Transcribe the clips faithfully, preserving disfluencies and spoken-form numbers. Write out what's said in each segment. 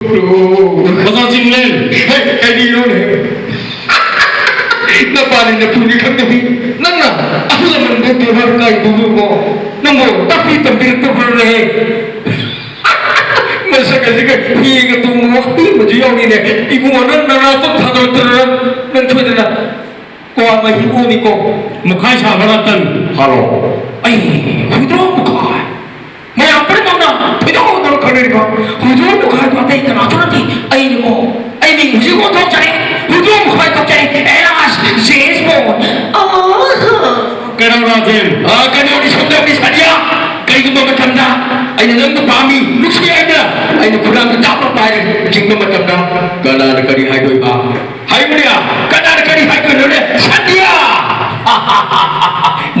ꯑꯣꯖꯥ ꯆꯤꯡꯂꯦꯟ꯫ ꯍꯦ, ꯀꯔꯤꯅꯣꯅꯦ? ꯅꯄꯥꯅꯤ ꯅꯄꯨꯅꯤ ꯈꯪꯗꯕꯤ꯫ ꯅꯪꯅ ꯑꯍꯜ ꯂꯃꯟꯗ ꯕꯦꯕꯥꯔ ꯀꯥꯏꯗꯨꯕꯨꯀꯣ? ꯅꯪꯕꯨ ꯇꯥꯛꯄꯤ ꯇꯝꯕꯤꯔꯛꯇꯕ꯭ꯔꯅꯦ? ꯃꯁꯛ ꯑꯁꯤꯒ ꯍꯤꯒ ꯇꯣꯡꯕ ꯋꯥꯛꯄꯤ ꯑꯃꯁꯨ ꯌꯥꯎꯔꯤꯅꯦ꯫ ꯏꯕꯨꯡꯉꯣ, ꯅꯪ ꯅꯅꯥꯇꯣꯟ ꯊꯥꯗꯣꯔꯛꯇꯅ ꯅꯪ ꯁꯣꯏꯗꯅ ꯀ꯭ꯋꯥ ꯃꯍꯤ ꯑꯣꯅꯤꯀꯣ꯫ ꯃꯨꯛꯈꯥꯏ ꯁꯥꯕ ꯔꯇꯟ꯫ ꯍꯜꯂꯣ꯫ ꯑꯩ ꯍꯨꯏꯗ꯭ꯔꯣꯝ ꯃꯨꯛꯈꯥꯏ꯫ ꯃꯌꯥꯝ ꯄꯨꯝꯅꯃꯛꯅ ꯊꯣꯏꯗꯣꯛ ꯍꯦꯟꯗꯣꯛꯅ ꯈꯪꯅꯔꯤꯕ ꯍꯨꯏꯗ꯭ꯔꯣꯝ ꯃꯨꯛꯈꯥꯏꯗꯣ ꯑꯇꯩ ꯀꯅꯥꯁꯨ ꯅꯠꯇꯦ, ꯑꯩꯅꯤꯀꯣ꯫ ꯑꯩ ꯃꯤꯡ ꯍꯧꯖꯤꯛ ꯑꯣꯟꯊꯣꯛꯆꯔꯦ, ꯍꯨꯏꯗ꯭ꯔꯣꯝ ꯃꯨꯛꯈꯥꯏ ꯊꯣꯛꯆꯔꯦ, ꯑꯦꯂꯥꯁ ꯖꯦꯝꯁ ꯕꯣꯟ꯫ ꯑꯥ꯫ ꯀꯩꯅꯣ ꯔꯥꯖꯦꯟ? ꯑ, ꯀꯩꯅꯣꯅꯤ, ꯁꯣꯝꯗꯧꯅꯤ ꯁꯥꯗꯤꯌꯥ꯫ ꯀꯩꯒꯨꯝꯕ ꯃꯇꯝꯗ ꯑꯩꯅ ꯅꯪꯕꯨ ꯄꯥꯝꯃꯤ, ꯅꯨꯡꯁꯤ ꯍꯥꯏꯅ ꯑꯩꯅ ꯈꯨꯗꯥꯡꯗ ꯆꯥꯞꯅ ꯄꯥꯏꯔꯦ꯫ ꯍꯧꯖꯤꯛꯀꯤ ꯃꯇꯝꯗ ꯀꯅꯥꯅ ꯀꯔꯤ ꯍꯥꯏꯗꯣꯏꯕ? ꯍꯥꯏꯕꯅꯦ, ꯀꯅꯥꯅ ꯀꯔꯤ ꯍꯥꯏꯗꯣꯏꯅꯣꯅꯦ? ꯁꯥꯗꯤꯌꯥ!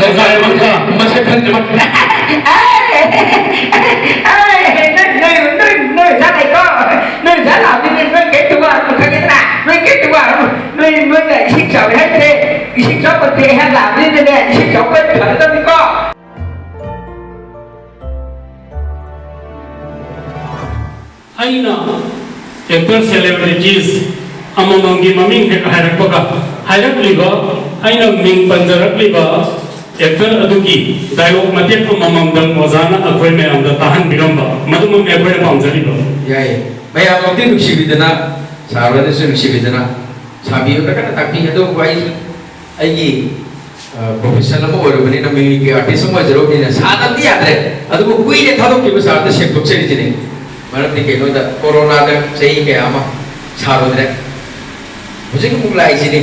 ꯅꯪ ꯉꯁꯥꯏ ꯑꯃꯨꯛꯀ ꯃꯁꯛ ꯈꯪꯗ꯭ꯔꯕ? ꯑꯦ, ꯑꯦ, ꯑꯦ, ꯅꯣꯏ, ꯅꯣꯏ, ꯅꯣꯏ, ꯅꯣꯏ ꯆꯥꯅꯩꯀꯣ? ꯅꯣꯏ ꯆꯥ ꯂꯥꯛꯄꯅꯤꯅ ꯅꯣꯏ ꯀꯩ ꯇꯧꯕ ꯈꯪꯉꯦꯗꯅ? ꯅꯣꯏ ꯀꯩ ꯇꯧꯕ? ꯅꯣꯏ, ꯅꯣꯏꯅ ꯏꯁꯤꯡ ꯆꯥꯎꯋꯦ ꯍꯥꯏꯁꯦ, ꯏꯁꯤꯡ ꯆꯥꯎꯕ ꯅꯠꯇꯦ, ꯑꯩꯍꯥꯛ ꯂꯥꯛꯄꯅꯤꯅꯅꯦ, ꯏꯁꯤꯡ ꯆꯥꯎꯕ ꯐꯔꯗꯕꯅꯤꯀꯣ꯫ ꯑꯩꯅ ꯑꯦꯛꯇꯔ ꯁꯦꯂꯦꯕ꯭ꯔꯤꯇꯤꯁ ꯑꯃꯃꯝꯒꯤ ꯃꯃꯤꯡ ꯍꯦꯛ ꯍꯥꯏꯔꯛꯄꯒ, ꯍꯥꯏꯔꯛꯂꯤꯕ, ꯑꯩꯅ ꯃꯤꯡ ꯄꯟꯖꯔꯛꯂꯤꯕ ꯑꯦꯛꯇꯔ ꯑꯗꯨꯒꯤ ꯗꯥꯏꯂꯣꯛ ꯃꯇꯦꯛ ꯑꯃꯃꯝꯗꯪ ꯑꯣꯖꯥꯅ ꯑꯩꯈꯣꯏ ꯃꯌꯥꯝꯗ ꯇꯥꯍꯟꯕꯤꯔꯝꯕ, ꯃꯗꯨꯃꯛꯅꯤ ꯑꯩꯈꯣꯏꯅ ꯄꯥꯝꯖꯔꯤꯕ꯫ ꯌꯥꯏꯌꯦ꯫ ꯃꯌꯥꯝ ꯑꯃꯗꯤ ꯅꯨꯡꯁꯤꯕꯤꯗꯅ, ꯁꯥꯔ ꯍꯣꯏꯅꯁꯨ ꯅꯨꯡꯁꯤꯕꯤꯗꯅ ꯁꯥꯕꯤꯌꯨꯅ ꯀꯟꯅ ꯇꯥꯛꯄꯤ꯫ ꯑꯗꯨꯕꯨ ꯑꯩꯁꯨ ꯑꯩꯒꯤ, ꯑ, ꯄ꯭ꯔꯣꯐꯦꯁꯟ ꯑꯃ ꯑꯣꯏꯔꯨꯕꯅꯤꯅ, ꯃꯤꯃꯤꯛꯀꯤ ꯑꯥꯔꯇꯤꯁ ꯑꯃ ꯑꯣꯏꯖꯔꯨꯕꯅꯤꯅ, ꯁꯥꯗꯕꯗꯤ ꯌꯥꯗ꯭ꯔꯦ꯫ ꯑꯗꯨꯕꯨ ꯀꯨꯏꯔꯦ ꯊꯥꯗꯣꯛꯈꯤꯕ, ꯁꯥꯔꯗ ꯁꯦꯡꯗꯣꯛꯆꯔꯤꯁꯤꯅꯤ꯫ ꯃꯔꯝꯗꯤ ꯀꯩꯅꯣꯗ, ꯀꯣꯔꯣꯅꯥꯗ ꯆꯍꯤ ꯀꯌꯥ ꯑꯃ ꯁꯥꯔꯨꯗ꯭ꯔꯦ꯫ ꯍꯧꯖꯤꯛ ꯑꯃꯨꯛ ꯂꯥꯛꯏꯁꯤꯅꯤ꯫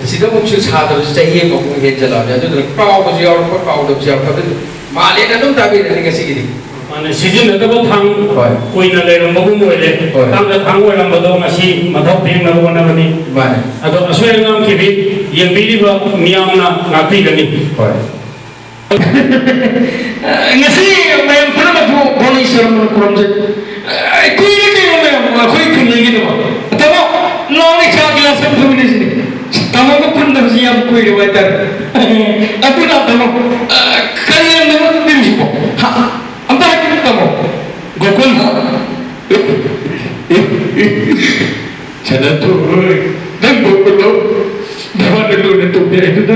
ꯑꯁꯤꯗ ꯑꯃꯨꯛꯁꯨ ꯁꯥꯗꯕꯁꯨ ꯆꯍꯤ ꯑꯃꯃꯨꯛ ꯍꯦꯟꯖꯜꯂꯛꯑꯕꯅꯤ꯫ ꯑꯗꯨꯗꯨꯅ ꯀꯥꯎꯕꯁꯨ ꯌꯥꯎꯔꯛꯄ, ꯀꯥꯎꯗꯕꯁꯨ ꯌꯥꯎꯔꯛꯄ꯫ ꯑꯗꯨ ꯃꯥꯜꯂꯦꯅ ꯑꯗꯨꯝ ꯇꯥꯕꯤꯔꯅꯤ ꯉꯁꯤꯒꯤꯗꯤ꯫ ꯃꯥꯅꯦ, ꯁꯤꯖꯤꯟꯅꯗꯕ ꯊꯥꯡ ꯍꯣꯏ꯫ ꯀꯨꯏꯅ ꯂꯩꯔꯝꯕꯒꯨꯝ ꯑꯣꯏꯔꯦ꯫ ꯍꯣꯏ꯫ ꯊꯥꯡꯗ ꯊꯥꯡ ꯑꯣꯏꯔꯝꯕꯗꯣ ꯉꯁꯤ ꯃꯊꯧ ꯇꯦꯡꯅꯕ ꯍꯣꯠꯅꯕꯅꯤ꯫ ꯃꯥꯅꯦ꯫ ꯑꯗꯣ ꯑꯁꯣꯏ ꯑꯉꯥꯝ ꯀꯦꯕꯤ ꯌꯦꯡꯕꯤꯔꯤꯕ ꯃꯤꯌꯥꯝꯅ ꯉꯥꯛꯄꯤꯒꯅꯤ꯫ ꯍꯣꯏ꯫ ꯉꯁꯤ ꯃꯌꯥꯝ ꯄꯨꯝꯅꯃꯛꯄꯨ ꯚꯥꯅꯦꯁ꯭ꯋꯔ ꯃꯅꯤꯄꯨꯔꯝꯁꯦ, ꯑꯩ ꯀꯨꯏꯔꯦ ꯀꯩꯅꯣ ꯃꯌꯥꯝ ꯑꯩꯈꯣꯏ ꯈꯨꯟꯗꯒꯤꯗꯣ꯫ ꯇꯥꯃꯣ, ꯂꯥꯎꯅꯦ, ꯆꯥ ꯒꯤꯂꯥꯁ ꯑꯃ ꯊꯛꯃꯤꯟꯅꯁꯤꯅꯦ꯫ ꯇꯥꯃꯣꯒ ꯄꯨꯟꯗꯕꯁꯤ ꯌꯥꯝ ꯀꯨꯏꯔꯦ ꯍꯥꯏꯇꯥꯔꯦ꯫ ꯑꯗꯨꯅ ꯇꯥꯃꯣ, ꯀꯔꯤ ꯂꯝꯗꯅꯣ ꯇꯤꯟꯁꯤꯕꯣ? ꯍꯥ? ꯑꯝꯇ ꯍꯥꯏꯕꯤꯌꯨ ꯇꯥꯃꯣ꯫ ꯒꯣꯀꯨꯜ꯫ ꯁꯅꯥꯇꯣꯟ, ꯅꯪꯕꯨ ꯎꯠꯂꯣ꯫ ꯅꯋꯥꯅ ꯂꯨꯅ ꯇꯧꯕꯤ ꯍꯥꯏꯗꯨꯅ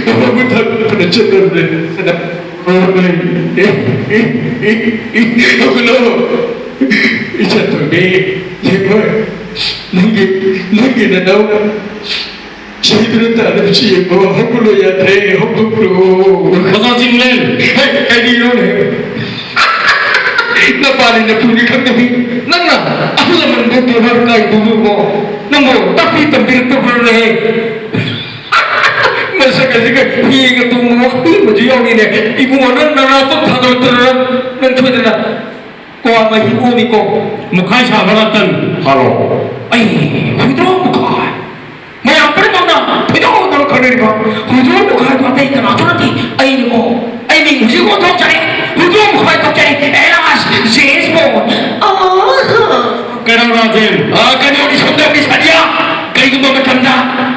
ꯅꯋꯥꯕꯨ ꯊꯥꯗꯣꯛꯇꯨꯅ ꯆꯠꯂꯕꯅꯦ꯫ ꯁꯅꯥꯇꯣꯟ, ꯍꯧꯒꯠꯂꯣ꯫ ꯏꯆꯥꯇꯣꯟꯕꯤ, ꯌꯦꯡꯉꯣ, ꯅꯪꯒꯤ, ꯅꯪꯒꯤ ꯅꯅꯥꯎꯅ ꯁꯤꯗꯨꯅ ꯇꯥꯗꯕꯁꯤ ꯌꯦꯡꯉꯣ, ꯍꯧꯒꯠꯂꯣ ꯌꯥꯗ꯭ꯔꯦ, ꯍꯧꯒꯠꯂꯣ꯫ ꯑꯣꯖꯥ ꯆꯤꯡꯂꯦꯟ꯫ ꯍꯦ, ꯀꯔꯤꯅꯣꯅꯦ? ꯅꯄꯥꯅꯤ ꯅꯄꯨꯅꯤ ꯈꯪꯗꯕꯤ, ꯅꯪꯅ ꯑꯍꯜ ꯂꯃꯟꯕꯨ ꯕꯦꯕꯥꯔ ꯀꯥꯏꯗꯨꯕꯨ ꯅꯪꯕꯨ ꯇꯥꯛꯄꯤ ꯇꯝꯕꯤꯔꯛꯇꯕ꯭ꯔꯅꯦ? ꯃꯁꯛ ꯑꯁꯤꯒ ꯍꯤꯒ ꯇꯣꯡꯕ ꯋꯥꯈꯜ ꯑꯃꯁꯨ ꯌꯥꯎꯔꯤꯅꯦ꯫ ꯏꯕꯨꯡꯉꯣ, ꯅꯪ ꯅꯅꯥꯇꯣꯟ ꯊꯥꯡꯒꯠꯂꯛꯇꯅ ꯅꯪ ꯁꯣꯏꯗꯅ ꯀ꯭ꯋꯥ ꯃꯍꯤ ꯑꯣꯅꯤꯀꯣ꯫ ꯃꯈꯥꯏ ꯁꯥꯕ ꯔꯇꯟ꯫ ꯍꯥꯏꯔꯣ꯫ ꯑꯩ ꯍꯨꯏꯗ꯭ꯔꯣꯝ ꯃꯈꯥꯏ꯫ ꯃꯌꯥꯝ ꯄꯨꯝꯅꯃꯛꯅ ꯊꯣꯏꯗꯣꯛ ꯍꯦꯟꯗꯣꯛꯅ ꯈꯪꯅꯔꯤꯕ ꯍꯨꯏꯗ꯭ꯔꯣꯝ ꯃꯈꯥꯏꯗꯣ ꯑꯇꯩ ꯀꯅꯥꯁꯨ ꯅꯠꯇꯦ, ꯑꯩꯅꯤꯀꯣ꯫ ꯑꯩ ꯃꯤꯡ ꯍꯧꯖꯤꯛ ꯑꯣꯟꯊꯣꯛꯆꯔꯦ, ꯍꯨꯏꯗ꯭ꯔꯣꯝ ꯃꯈꯥꯏ ꯊꯣꯛꯆꯔꯦ, ꯑꯦꯂꯥꯁ, ꯖꯦꯝꯁ ꯕꯣꯟ꯫ ꯑꯥ꯫ ꯀꯩꯅꯣ ꯔꯥꯖꯦꯟ? ꯑꯥ, ꯀꯩꯅꯣꯗꯤ ꯁꯣꯝꯗ ꯃꯤꯁ ꯑꯗꯤꯌꯥ, ꯀꯔꯤꯒꯨꯝꯕ ꯃꯇꯝꯗ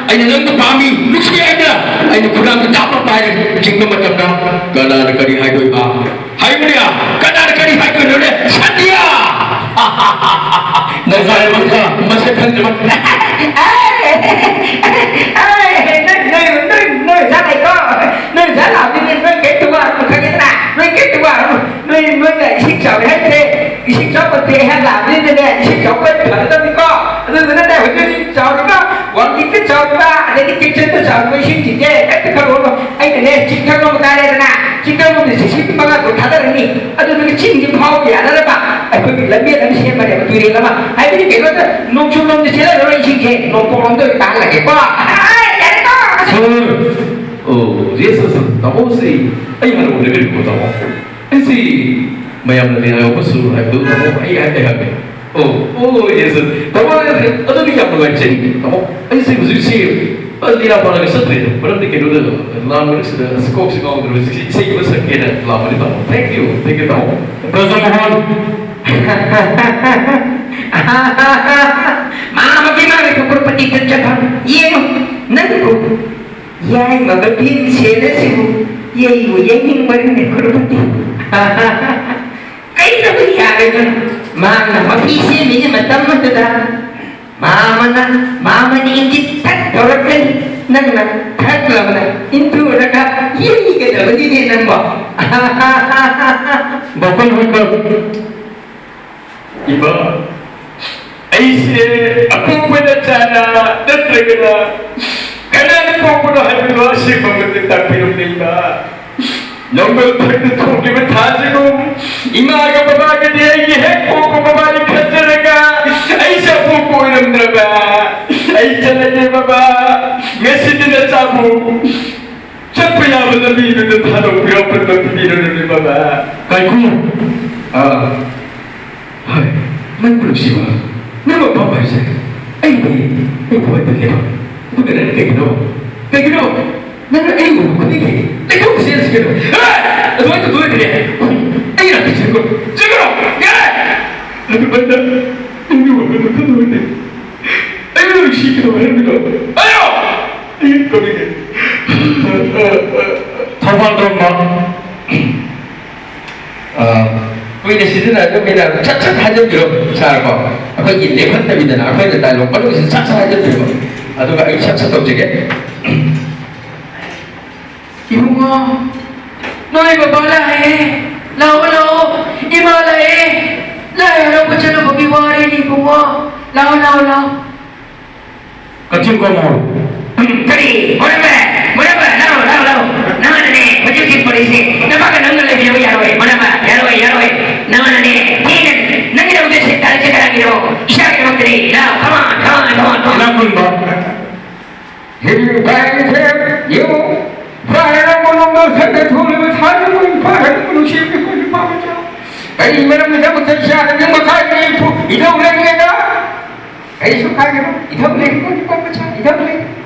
ꯑꯩꯅ ꯅꯪꯕꯨ ꯄꯥꯝꯃꯤ, ꯅꯨꯡꯁꯤ ꯍꯥꯏꯅ ꯑꯩꯅ ꯈꯨꯗꯥꯡꯗ ꯆꯥꯞꯄ ꯄꯥꯏꯔꯦ꯫ ꯍꯧꯖꯤꯛꯀꯤ ꯃꯇꯝꯗ ꯀꯅꯥꯅ ꯀꯔꯤ ꯍꯥꯏꯗꯣꯏꯕ? ꯍꯥꯏꯌꯨꯅꯦ, ꯀꯅꯥꯅ ꯀꯔꯤ ꯍꯥꯏꯗꯣꯏꯅꯣꯅꯦ? ꯁꯇꯤꯌꯥ! ꯅꯖꯥꯏ ꯃꯈꯥ ꯃꯁꯛ ꯈꯪꯗꯕ꯫ ꯅꯣꯏ, ꯅꯣꯏ, ꯅꯣꯏ, ꯅꯣꯏ ꯖꯥꯠ ꯂꯩꯀꯣ? ꯅꯣꯏ ꯖꯥꯠ ꯂꯥꯛꯄꯅꯤꯅ ꯅꯣꯏ ꯀꯩꯝꯇ ꯋꯥꯔꯨꯅꯨ, ꯈꯪꯉꯦꯗꯅ? ꯅꯣꯏ ꯀꯩꯝꯇ ꯋꯥꯔꯨꯅꯨ꯫ ꯅꯣꯏ, ꯅꯣꯏꯅ ꯏꯁꯤꯡ ꯆꯥꯎꯔꯦ ꯍꯥꯏꯁꯦ, ꯏꯁꯤꯡ ꯆꯥꯎꯕ ꯄꯦ ꯍꯥꯏ ꯂꯥꯛꯄꯅꯤꯅꯅꯦ, ꯏꯁꯤꯡ ꯆꯥꯎꯕ ꯐꯅꯗꯕꯅꯤꯀꯣ꯫ ꯑꯗꯨꯗꯨꯅꯅꯦ, ꯍꯧꯖꯤꯛ ꯍꯧꯖꯤꯛ ꯆꯥꯎꯔꯤꯕ, ꯋꯥꯡꯖꯤꯡꯗ ꯆꯥꯎꯔꯤꯕ, ꯑꯗꯩꯗꯤ ꯀꯤꯠꯆꯟꯗ ꯆꯥꯎꯔꯤꯕ ꯏꯁꯤꯡꯁꯤꯡꯁꯦ ꯀꯩꯝꯇ ꯈꯜꯂꯨꯔꯅꯨ꯫ ꯑꯩꯅꯅꯦ, ꯆꯤꯡꯊꯪ ꯑꯃ ꯀꯥꯏꯔꯦꯗꯅ, ꯆꯤꯡꯊꯪ ꯑꯃꯗ ꯁꯤ ꯁꯤ ꯃꯉꯥ ꯇꯔꯨꯛ ꯊꯥꯗꯔꯅꯤ꯫ ꯑꯗꯨꯗꯨꯒ ꯆꯤꯡꯁꯤ ꯐꯥꯎꯕ ꯌꯥꯅꯅꯕ ꯑꯩꯈꯣꯏꯒꯤ ꯂꯝꯕꯦꯜ ꯑꯃ ꯁꯦꯝꯃꯅꯦꯕ, ꯇꯨꯔꯦꯜ ꯑꯃ꯫ ꯍꯥꯏꯕꯗꯤ ꯀꯩꯅꯣꯗ ꯅꯣꯡꯆꯨꯞꯂꯣꯝꯗ ꯆꯦꯜꯍꯜꯂꯔꯣꯏ ꯏꯁꯤꯡꯁꯦ, ꯅꯣꯡꯄꯣꯛꯂꯣꯝꯗ ꯑꯣꯏꯅ ꯇꯥꯍꯜꯂꯒꯦꯀꯣ꯫ ꯑꯥ, ꯌꯥꯔꯦꯀꯣ? ꯁꯣꯔ꯫ ꯑꯣ, ꯌꯦꯁ, ꯌꯦꯁ, ꯇꯥꯃꯣꯁꯤ ꯑꯩ ꯍꯥꯟꯅ ꯎꯅꯈ꯭ꯔꯦꯀꯣ, ꯇꯥꯃꯣ꯫ ꯑꯩꯁꯤ ꯃꯌꯥꯝꯅ ꯂꯩ ꯍꯥꯏꯕ ꯁꯨꯔ ꯍꯥꯏꯕꯗꯨ ꯇꯥꯃꯣ ꯑꯩ ꯍꯥꯏ-, ꯑꯩ ꯍꯥꯏꯕꯅꯦ꯫ ꯑꯣ, ꯑꯣ, ꯌꯦꯁ, ꯁꯔ꯫ ꯇꯥꯃꯣ, ꯑꯗꯨꯗꯤ ꯌꯥꯝ ꯅꯨꯡꯉꯥꯏꯖꯩ꯫ ꯇꯥꯃꯣ, ꯑꯩꯁꯦ ꯍꯧꯖꯤꯛꯁꯤ, ꯑ, ꯂꯤꯂꯥ ꯄꯥꯔꯒ ꯆꯠꯇ꯭ꯔꯦꯗ꯫ ꯃꯔꯝꯗꯤ ꯀꯩꯅꯣꯗ, ꯂꯥꯟ ꯃꯔꯛꯁꯤꯗ ꯑꯁ ꯀꯣꯛꯁꯤ ꯉꯥꯎꯗꯅ ꯍꯧꯖꯤꯛꯁꯤ ꯏꯁꯩ ꯑꯃ ꯁꯛꯀꯦꯅ ꯂꯥꯛꯄꯅꯤ, ꯇꯥꯃꯣ꯫ Thank you, thank you, ꯇꯥꯃꯣ꯫ ꯕ꯭ꯔꯖꯃꯣꯍꯟ꯫ ꯃꯥꯃꯒꯤ ꯃꯥꯒꯤ ꯀ꯭ꯔꯣꯔꯄꯇꯤ ꯆꯠꯆꯕ꯫ ꯌꯦꯡꯉꯨ, ꯅꯪꯕꯨ ꯌꯥꯏꯃꯒ ꯚꯤꯝꯁꯦꯟ ꯑꯁꯤꯕꯨ ꯌꯩꯕꯨ ꯌꯩꯅꯤꯡꯕꯅꯤꯅꯦ, ꯀ꯭ꯔꯣꯔꯄꯇꯤ꯫ ꯀꯩꯗꯧꯕ ꯌꯥꯔꯣꯏꯗꯣꯏꯅꯣ? ꯃꯥꯅ ꯃꯄꯤ ꯁꯦꯝꯃꯤꯉꯩ ꯃꯇꯝ ꯑꯗꯨꯗ ꯃꯥꯃꯅ, ꯃꯥꯃꯅ ꯏꯪꯒꯤꯠ ꯊꯛ ꯇꯧꯔꯛꯀꯅꯤ, ꯅꯪꯅ ꯊꯛ ꯂꯥꯎꯅ ꯏꯟꯊꯨꯔꯒ ꯌꯩꯒꯗꯕꯅꯤꯅꯦ ꯅꯪꯕꯣ꯫ ꯕꯥꯄꯟ ꯍꯣꯏ ꯀꯧ꯫ ꯏꯃꯥ, ꯑꯩꯁꯦ ꯑꯄꯣꯛꯄ ꯅꯆꯥꯔꯥ ꯅꯠꯇ꯭ꯔꯒꯅ ꯀꯅꯥꯅ ꯄꯣꯛꯄꯅꯣ ꯍꯥꯏꯕꯗꯣ ꯑꯁꯦꯡꯕ ꯃꯇꯝ ꯇꯥꯛꯄꯤꯔꯝꯂꯦ ꯏꯃꯥ꯫ ꯅꯣꯡꯃ ꯐꯪꯅ ꯊꯣꯛꯂꯤꯕ ꯊꯥꯁꯤꯕꯨ ꯏꯃꯥꯒ ꯕꯕꯥꯒꯗꯤ ꯑꯩꯒꯤ ꯍꯦꯛ ꯄꯣꯛꯄ ꯃꯕꯥꯅꯤ ꯈꯟꯖꯔꯒ ꯑꯩꯁꯦ ꯑꯄꯣꯛꯄ ꯑꯣꯏꯔꯝꯗ꯭ꯔꯕ꯫ ꯑꯩ ꯆꯠꯂꯒꯦ ꯕꯕꯥ, ꯉꯁꯤꯗꯤ ꯅꯆꯥꯕꯨ ꯆꯠꯄ ꯌꯥꯕ ꯂꯝꯕꯤꯗꯨꯗ ꯊꯥꯗꯣꯛꯄꯤꯔꯣ, ꯄꯨꯟꯕ ꯄꯤꯕꯤꯔꯣ, ꯕꯕꯥ꯫ ꯀꯥꯏꯀꯨ! ꯑꯥ꯫ ꯍꯣꯏ, ꯅꯪꯕꯨ ꯅꯨꯡꯁꯤꯕ, ꯅꯪꯕꯨ ꯑꯄꯥꯝꯕ ꯍꯥꯏꯁꯦ ꯑꯩꯗꯤ, ꯑꯩ ꯊꯋꯥꯏ ꯇꯜꯂꯦꯕ꯫ ꯑꯗꯨꯒ ꯅꯪ ꯀꯩꯒꯤꯅꯣ? ꯀꯩꯒꯤꯅꯣ? ꯅꯪꯅ ꯑꯩ ꯎꯕ ꯈꯨꯗꯤꯡꯒꯤ ꯂꯩꯊꯣꯛ ꯆꯦꯜꯂꯤꯁꯦ ꯀꯩꯅꯣ? ꯍꯦ! ꯑꯗꯨꯃꯥꯏꯅ ꯇꯧꯊꯣꯛꯑꯣꯏꯗ꯭ꯔꯗꯤ ꯑꯩ ꯅꯥꯛꯇ ꯆꯠꯂꯨ꯫ ꯆꯠꯈ꯭ꯔꯣ! ꯌꯥꯔꯦ! ꯑꯗꯨꯃꯥꯏꯅ ꯅꯪꯒꯤ ꯋꯥꯈꯜꯗꯣ ꯈꯜꯂꯨꯔꯗꯤ ꯑꯩ ꯅꯨꯡꯁꯤ ꯀꯩꯗꯧꯕ ꯍꯥꯏꯔꯝꯃꯤꯅꯣ? ꯑꯩꯔꯣ? ꯑꯩ ꯀꯞꯅꯤꯡꯉꯦ꯫ ꯊꯧꯕꯥꯜ ꯇꯣꯝꯕ꯫ ꯑ, ꯀꯨꯏꯅ ꯁꯤꯖꯤꯟꯅꯔꯒ ꯃꯤꯅ ꯁꯠ ꯁꯠ ꯍꯥꯏꯖꯟꯕꯤꯔꯣ ꯁꯥꯔꯀꯣ꯫ ꯑꯩꯈꯣꯏꯒꯤ ꯂꯦꯞꯍꯟꯗꯕꯤꯗꯅ ꯑꯩꯈꯣꯏꯅ ꯗꯥꯏꯂꯣꯛ ꯃꯅꯨꯡꯁꯤꯗ ꯁꯠ ꯁꯠ ꯍꯥꯏꯖꯟꯕꯤꯔꯣ꯫ ꯑꯗꯨꯒ ꯑꯩ ꯁꯠ ꯁꯠ ꯇꯧꯖꯒꯦ꯫ ꯏꯕꯨꯡꯉꯣ, ꯅꯣꯏ ꯕꯕꯥ ꯂꯥꯛꯑꯦ꯫ ꯂꯥꯛꯑꯣ, ꯂꯥꯛꯑꯣ꯫ ꯏꯃꯥ ꯂꯥꯛꯑꯦ꯫ ꯂꯥꯏ ꯍꯔꯥꯎꯕ ꯆꯠꯂꯨꯕꯒꯤ ꯋꯥꯔꯦꯅꯦ ꯏꯕꯨꯡꯉꯣ꯫ ꯂꯥꯛꯑꯣ, ꯂꯥꯛꯑꯣ, ꯂꯥꯛꯑꯣ꯫ ꯀꯛꯆꯤꯡ ꯀꯣꯡꯃꯣ꯫ ꯀꯔꯤ? ꯃꯣꯔꯝꯕ! ꯃꯣꯔꯝꯕ! ꯂꯥꯛꯑꯣ, ꯂꯥꯛꯑꯣ, ꯂꯥꯛꯑꯣ꯫ ꯅꯃꯥꯅꯅꯦ ꯍꯧꯖꯤꯛ ꯍꯧꯖꯤꯛ ꯄꯨꯔꯛꯏꯁꯦ꯫ ꯅꯄꯥꯒ ꯅꯪꯒ ꯂꯩꯕꯤꯔꯕ ꯌꯥꯔꯣꯏ꯫ ꯃꯣꯔꯝꯕ! ꯌꯥꯔꯣꯏ, ꯌꯥꯔꯣꯏ꯫ ꯅꯃꯥꯅꯅꯦ ꯊꯦꯡꯅ ꯅꯪꯒꯤꯗꯃꯛꯇ ꯁꯦꯠ ꯇꯥꯔꯤꯁꯦ ꯀꯅꯥꯒꯤꯅꯣ? ꯏꯁꯥꯒꯤꯗꯃꯛꯇꯅꯤ꯫ ꯂꯥꯛꯑꯣ, come on, come on, come on, come on꯫ ꯏꯅꯥꯛ ꯈꯨꯟꯕ꯫ ꯍꯤꯜ ꯕꯥꯏ ꯍꯤꯜ ꯌꯨ꯫ ꯐꯥꯏꯔ ꯃꯅꯨꯡꯗ ꯁꯛꯇ ꯊꯣꯛꯂꯤꯕ ꯊꯥꯏꯅ ꯃꯣꯏ ꯐꯥꯏꯔ ꯅꯨꯡꯁꯤꯕ ꯑꯩꯈꯣꯏ ꯅꯨꯄꯥ ꯃꯆꯥ꯫ ꯀꯔꯤ ꯃꯔꯝꯒꯤꯗꯃꯛꯇ ꯏꯆꯥꯅ ꯅꯤꯡꯕ ꯀꯥꯏꯕ ꯏꯊꯧ ꯂꯩꯔꯤꯉꯩꯗ? ꯀꯔꯤꯁꯨ ꯀꯥꯏꯒꯅꯨ꯫ ꯏꯊꯧ ꯂꯩ, ꯏꯊꯧ ꯂꯩ, ꯏꯊꯧ ꯂꯩ꯫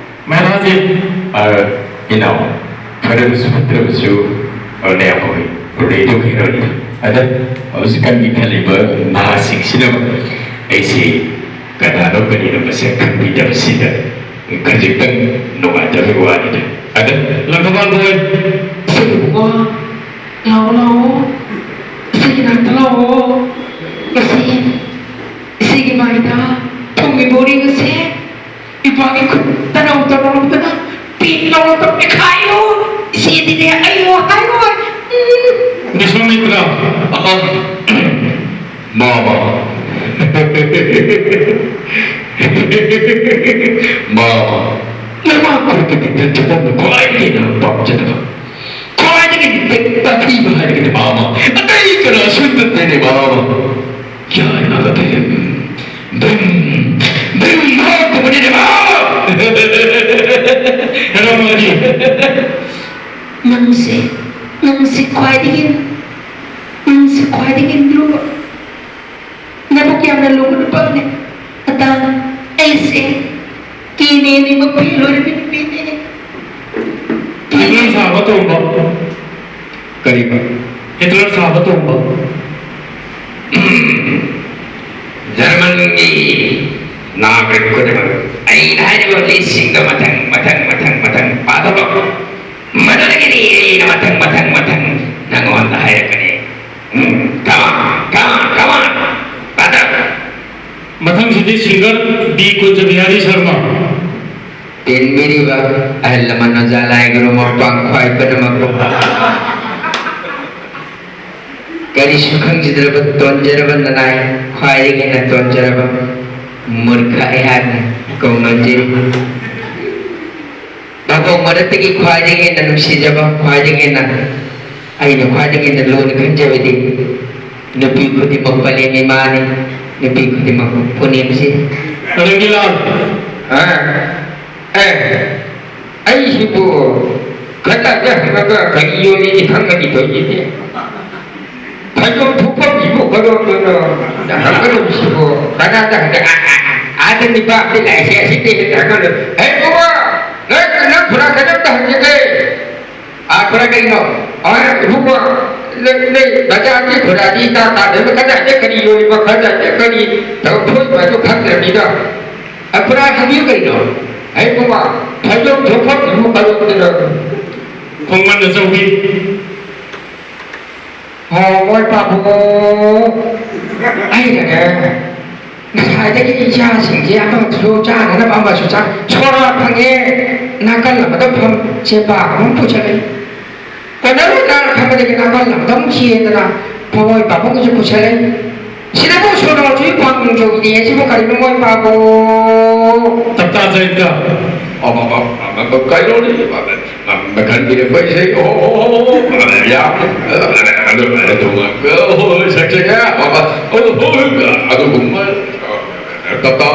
ꯃꯍꯥꯔꯥꯖ꯫ ꯑ, ꯏꯅꯥꯎ, ꯐꯔꯕꯁꯨ ꯐꯠꯇ꯭ꯔꯕꯁꯨ, ꯑ, ꯅꯌꯥꯝꯕ ꯍꯣꯏ ꯄꯨꯔꯩꯗꯨ ꯍꯩꯔꯣꯏꯅꯤ꯫ ꯑꯗ ꯍꯧꯖꯤꯛꯀꯥꯟꯒꯤ ꯈꯜꯂꯤꯕ ꯅꯍꯥꯁꯤꯡꯁꯤꯅ ꯑꯩꯁꯤ ꯀꯅꯥꯅꯣ ꯀꯔꯤꯅꯣ ꯃꯁꯛ ꯈꯪꯕꯤꯗꯕꯁꯤꯗ ꯈꯖꯤꯛꯇꯪ ꯅꯨꯡꯉꯥꯏꯇꯕꯒꯤ ꯋꯥꯅꯤꯗ꯫ ꯑꯗ ꯂꯪꯊꯕꯥꯜ ꯍꯣꯏ꯫ ꯏꯕꯨꯡꯉꯣ, ꯂꯥꯛꯑꯣ, ꯂꯥꯛꯑꯣ꯫ ꯏꯆꯦꯒꯤ ꯅꯥꯛꯇ ꯂꯥꯛꯑꯣ꯫ ꯉꯁꯤ ꯏꯆꯦꯒꯤ ꯃꯥꯏꯗ ꯊꯨꯝꯒꯤ ꯕꯣꯔꯤ ꯑꯁꯦ ꯏꯄꯥꯒꯤ ꯈꯨꯠ ꯇꯅꯧ ꯇꯧꯔꯛꯇꯅ ꯄꯤꯛ ꯂꯥꯎꯅ ꯇꯧꯈꯥꯏꯌꯨ꯫ ꯏꯆꯦꯗꯤꯅꯦ ꯑꯩ ꯋꯥ ꯍꯥꯏꯔꯣꯏ꯫ ꯎꯝ꯫ ꯕꯤꯁ꯭ꯋꯥꯃꯤꯇ꯭ꯔ꯫ ꯑ, ꯃꯥꯃ꯫ ꯃꯥꯃ꯫ ꯅꯃꯥ ꯈꯨꯠꯇꯒꯤ ꯇꯟꯖꯕꯅ ꯈ꯭ꯋꯥꯏꯗꯒꯤ ꯍꯦꯟꯅ ꯄꯥꯝꯖꯗꯕ꯫ ꯈ꯭ꯋꯥꯏꯗꯒꯤ ꯇꯥꯊꯤꯕ ꯍꯥꯏꯔꯒꯗꯤ ꯃꯥꯃ꯫ ꯑꯇꯩ ꯀꯅꯥꯁꯨ ꯅꯠꯇꯦꯅꯦ ꯃꯥꯃ꯫ ꯌꯥꯏꯃꯒ ꯚꯤꯝ, ꯚꯤꯝ, ꯚꯤꯝ ꯍꯥꯠꯇꯕꯅꯤꯅꯦ ꯃꯥꯃ꯫ ꯍꯦꯔꯥꯃꯣꯅꯤ꯫ ꯅꯪꯁꯦ, ꯅꯪꯁꯦ ꯈ꯭ꯋꯥꯏꯗꯒꯤ, ꯅꯪꯁꯦ ꯈ꯭ꯋꯥꯏꯗꯒꯤ ꯂꯨꯕ꯫ ꯅꯕꯨꯛ ꯌꯥꯝꯅ ꯂꯨꯕ ꯅꯨꯄꯥꯅꯦ꯫ ꯑꯇꯥꯡ, ꯑꯩꯁꯦ ꯀꯦꯅꯦꯅꯦ ꯃꯈꯨꯏ ꯂꯣꯏꯔꯕꯤ ꯅꯨꯄꯤꯅꯦ꯫ ꯍꯤꯠꯂꯔ ꯁꯥꯕ ꯇꯣꯡꯕ꯫ ꯀꯔꯤꯕ? ꯍꯤꯠꯂꯔ ꯁꯥꯕ ꯇꯣꯡꯕ꯫ ꯖꯔꯃꯟꯒꯤ ꯅꯥꯒꯔꯤꯛ ꯈꯨꯗꯤꯡꯃꯛ ꯑꯩꯅ ꯍꯥꯏꯔꯤꯕ ꯂꯤꯁꯁꯤꯡꯗꯣ ꯃꯊꯪ, ꯃꯊꯪ, ꯃꯊꯪ, ꯃꯊꯪ ꯄꯥꯊꯣꯛꯂꯛꯎ꯫ ꯃꯗꯨꯗꯒꯤꯗꯤ ꯑꯩꯅ ꯃꯊꯪ, ꯃꯊꯪ, ꯃꯊꯪ ꯅꯪꯉꯣꯟꯗ ꯍꯥꯏꯔꯛꯀꯅꯤ꯫ Um, come on, come on, come on, brother꯫ ꯃꯊꯪꯁꯤꯗꯤ ꯁꯤꯡꯒꯔ ꯕꯤ ꯀꯨꯟꯖ ꯕꯤꯍꯥꯔꯤ ꯁꯔꯃ꯫ ꯇꯤꯟꯕꯤꯔꯤꯕ ꯑꯍꯜ ꯂꯃꯟ ꯑꯣꯖꯥ ꯂꯥꯏ ꯒꯨꯔꯨ ꯃꯄꯥꯡ ꯈ꯭ꯋꯥꯏ ꯄꯨꯝꯅꯃꯛꯄꯨ꯫ ꯀꯔꯤꯁꯨ ꯈꯪꯖꯗ꯭ꯔꯕ ꯇꯣꯟꯖꯔꯕ ꯅꯅꯥꯏ, ꯈ꯭ꯋꯥꯏꯗꯒꯤ ꯍꯦꯟꯅ ꯇꯣꯟꯖꯔꯕ ꯃꯨꯔꯈ ꯑꯩꯍꯥꯛꯅ ꯀꯧꯅꯖꯔꯤ꯫ ꯃꯈꯣꯡ ꯃꯔꯛꯇꯒꯤ ꯈ꯭ꯋꯥꯏꯗꯒꯤ ꯍꯦꯟꯅ ꯅꯨꯡꯁꯤꯖꯕ, ꯈ꯭ꯋꯥꯏꯗꯒꯤ ꯍꯦꯟꯅ ꯑꯩꯅ ꯈ꯭ꯋꯥꯏꯗꯒꯤ ꯍꯦꯟꯅ ꯂꯨꯅ ꯈꯟꯖꯕꯗꯤ ꯅꯨꯄꯤ ꯈꯨꯗꯤꯡꯃꯛ ꯄꯂꯦꯝ ꯏꯃꯥꯅꯤ, ꯅꯨꯄꯤ ꯈꯨꯗꯤꯡꯃꯛ ꯄꯨꯅꯦꯝꯁꯤ꯫ ꯔꯪꯒꯤꯂꯥꯜ꯫ ꯑ, ꯑꯦ, ꯑꯩꯁꯤꯕꯨ ꯈꯇꯪꯒ ꯍꯪꯉꯒ ꯀꯔꯤ ꯌꯣꯜꯂꯤꯅꯤ ꯈꯪꯒꯅꯤ ꯇꯧꯔꯤꯁꯦ꯫ ꯐꯩꯖꯣꯝ ꯊꯨꯞꯐꯝꯁꯤꯕꯨ ꯀꯗꯣꯝꯗꯅꯣ ꯍꯪꯒꯗꯧꯔꯤꯁꯤꯕꯨ? ꯀꯅꯥꯗ ꯍꯪꯒꯦ? ꯑꯥ, ꯑꯥ, ꯑꯥ, ꯑꯥꯗ ꯅꯤꯄꯥ ꯑꯃꯗꯤ ꯂꯥꯛꯏꯁꯦ, ꯑꯁꯤꯗꯤ ꯍꯦꯛꯇ ꯍꯪꯒꯗꯧ-, "ꯍꯦ ꯕꯨꯡꯉꯣ, ꯅꯣꯏ, ꯅꯪ ꯈꯨꯔꯥ ꯀꯩꯅꯣꯝꯇ ꯍꯪꯖꯒꯦ꯫" "ꯑꯥ, ꯈꯨꯔꯥ ꯀꯩꯅꯣ?" "ꯑꯥ, ꯏꯕꯨꯡꯉꯣ, ꯅꯣꯏ, ꯅꯣꯏ ꯕꯖꯥꯔꯒꯤ ꯈꯨꯔꯥꯗꯤ ꯏꯇꯥ ꯇꯥꯗ꯭ꯔꯕ, ꯀꯗꯥꯏꯗ ꯀꯔꯤ ꯌꯣꯜꯂꯤꯕ, ꯀꯗꯥꯏꯗ ꯀꯔꯤ ꯇꯧꯊꯣꯛꯏꯕ ꯑꯗꯨ ꯈꯪꯗ꯭ꯔꯕꯅꯤꯗꯣ꯫ ꯑꯥ, ꯈꯨꯔꯥ ꯍꯪꯕꯤꯌꯨ ꯀꯩꯅꯣ?" "ꯍꯦ ꯕꯨꯡꯉꯣ, ꯐꯩꯖꯣꯝ ꯊꯨꯞꯐꯝꯁꯤꯕꯨ ꯀꯗꯣꯝꯗꯅꯣ?" ꯈꯣꯡꯃꯟ ꯑꯆꯧꯕꯤ꯫ ꯍꯣ, ꯃꯣꯏ ꯄꯥꯕꯨꯡ, ꯑꯩꯅꯅꯦ, ꯉꯁꯥꯏꯗꯒꯤ ꯏꯆꯥꯁꯤꯡꯁꯦ ꯑꯃꯁꯨ ꯆꯥꯅꯅꯕ ꯑꯃꯁꯨ ꯆꯥ, ꯁꯣꯔꯥ ꯐꯪꯉꯦ, ꯅꯥꯀꯜ ꯑꯃꯗ ꯐꯝ, ꯆꯦꯕꯥ ꯑꯃ ꯄꯨꯁꯜꯂꯦ꯫ ꯀꯣꯟꯅꯔꯣꯏꯗ꯭ꯔꯥꯅ ꯈꯟꯕꯗꯒꯤ ꯅꯥꯀꯜ ꯑꯃꯗ ꯑꯃꯨꯛ ꯆꯦꯟꯗꯅ ꯃꯣꯏ ꯄꯥꯕꯨꯡꯒꯤꯁꯨ ꯄꯨꯁꯜꯂꯦ꯫ ꯁꯤꯗꯕꯨ ꯁꯣꯔꯥꯁꯨ ꯐꯪꯗ꯭ꯔꯣꯏꯅꯦ, ꯁꯤꯕꯨ ꯀꯔꯤꯅꯣ ꯃꯣꯏ ꯄꯥꯕꯨꯡ? ꯇꯞꯇꯥ ꯖꯌꯟꯇ꯫ ꯑꯣ, ꯃ-, ꯃ-, ꯃ-, ꯃ-, ꯀꯩꯅꯣꯅꯦ, ꯃ-, ꯃ-, ꯃ-, ꯃꯈꯜ ꯄꯤꯔꯛꯄꯩꯁꯦ, ꯑꯣ, ꯑꯣ, ꯑꯣ, ꯑꯣ, ꯌꯥꯝ, ꯑꯗꯨ, ꯑꯗꯨ, ꯑꯣ, ꯁꯛꯁꯦ, ꯑꯣ, ꯑꯣ, ꯑꯣ, ꯑꯗꯨꯒꯨꯝꯕ, ꯇꯞꯇꯥ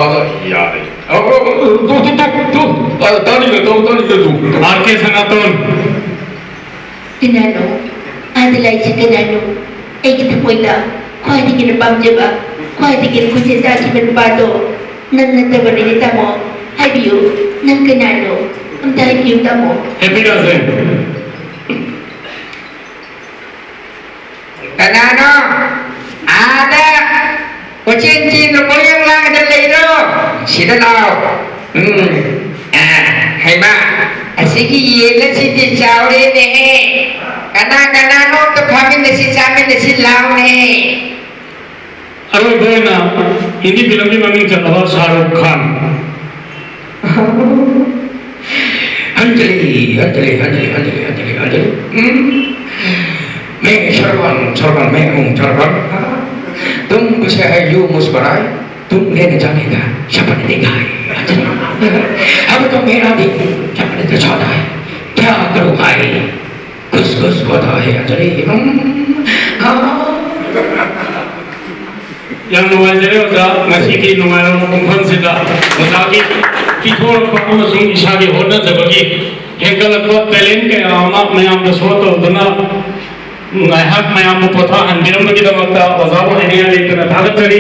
ꯌꯥꯔꯦ꯫ ꯑꯣ, ꯑꯣ, ꯑꯣ, two, two, two, two, two, ꯑ, ꯇꯥꯅꯤꯡꯉꯦ, ꯇꯧ, ꯇꯥꯅꯤꯡꯉꯦ, ꯇꯨ꯫ ꯑꯥꯔ ꯀꯦ ꯁꯅꯥꯇꯣꯟ꯫ ꯀꯅꯥꯅꯣ? ꯑꯥꯗ ꯂꯥꯛꯏꯁꯦ ꯀꯅꯥꯅꯣ? ꯑꯩꯒꯤ ꯊꯃꯣꯏꯗ ꯈ꯭ꯋꯥꯏꯗꯒꯤ ꯍꯦꯟꯅ ꯄꯥꯝꯖꯕ, ꯈ꯭ꯋꯥꯏꯗꯒꯤ ꯍꯦꯟꯅ ꯈꯣꯟꯖꯦꯜ ꯇꯥꯈꯤꯕ ꯅꯨꯄꯥꯗꯣ ꯅꯪ ꯅꯠꯇꯕꯅꯤꯅꯦ, ꯇꯥꯃꯣ꯫ ꯍꯥꯏꯕꯤꯌꯨ, ꯅꯪ ꯀꯅꯥꯅꯣ? ꯑꯝꯇ ꯍꯥꯏꯕꯤꯌꯨ, ꯇꯥꯃꯣ꯫ ꯍꯦꯄꯤ ꯔꯥꯖꯦꯟ꯫ ꯀꯅꯥꯅꯣ? ꯑꯥꯗ ꯀꯣꯏꯆꯦꯟ ꯆꯦꯟꯗꯨꯅ ꯀꯣꯏꯂꯥꯡ ꯂꯥꯡꯗꯅ ꯂꯩꯔꯣ? ꯁꯤꯗ ꯂꯥꯛꯑꯣ꯫ ꯎꯝ꯫ ꯑ, ꯍꯩꯃꯥ, ꯑꯁꯤꯒꯤ ꯌꯦꯟ ꯑꯁꯤꯗꯤ ꯆꯥꯎꯔꯦꯅꯦꯍꯦ꯫ ꯀꯅꯥ ꯀꯅꯥꯅꯣ ꯑꯝꯇ ꯐꯥꯃꯤꯟꯅꯁꯤ, ꯆꯥꯃꯤꯟꯅꯁꯤ ꯂꯥꯎꯅꯦ꯫ ꯑꯔꯣꯏꯕ ꯑꯣꯏꯅ ꯍꯤꯟꯗꯤ ꯐꯤꯂꯝꯒꯤ ꯃꯃꯤꯡ ꯆꯠꯂꯕ ꯁꯥꯍ ꯔꯨꯈ ꯈꯥꯟ꯫ अंजलि, अंजलि, अंजलि, अंजलि, अंजलि, अंजलि। हम्म। मैं सरवन, सरवन, मैं हूँ सरवन। तुम मुझसे है यूं मुस्कुराए, तुम लेने जाने का सपन देखा है, अंजलि। अब तो मेरा भी सपन तो छोटा है, क्या करूँ हाय, खुश खुश होता है अंजलि। हम्म, हाँ। ꯌꯥꯝ ꯅꯨꯡꯉꯥꯏꯖꯔꯦ ꯑꯣꯖꯥ, ꯉꯁꯤꯒꯤ ꯅꯨꯡꯉꯥꯏꯔꯕ ꯄꯨꯡꯐꯝꯁꯤꯗ ꯑꯣꯖꯥꯒꯤ ꯄꯤꯊꯣꯔꯛꯄ ꯑꯃꯁꯨꯡ ꯏꯁꯥꯒꯤ ꯍꯣꯠꯅꯖꯕꯒꯤ ꯍꯦꯟꯒꯠꯂꯛꯄ talent ꯀꯌꯥ ꯑꯃ ꯃꯌꯥꯝꯗ show ꯇꯧꯗꯨꯅ ꯉꯥꯏꯍꯥꯛ ꯃꯌꯥꯝꯕꯨ ꯄꯣꯊꯥꯍꯟꯕꯤꯔꯝꯕꯒꯤꯗꯃꯛꯇ ꯑꯣꯖꯥꯕꯨ ꯍꯥꯏꯅꯤꯡꯉꯥꯏ ꯂꯩꯇꯅ ꯊꯥꯒꯠꯆꯔꯤ꯫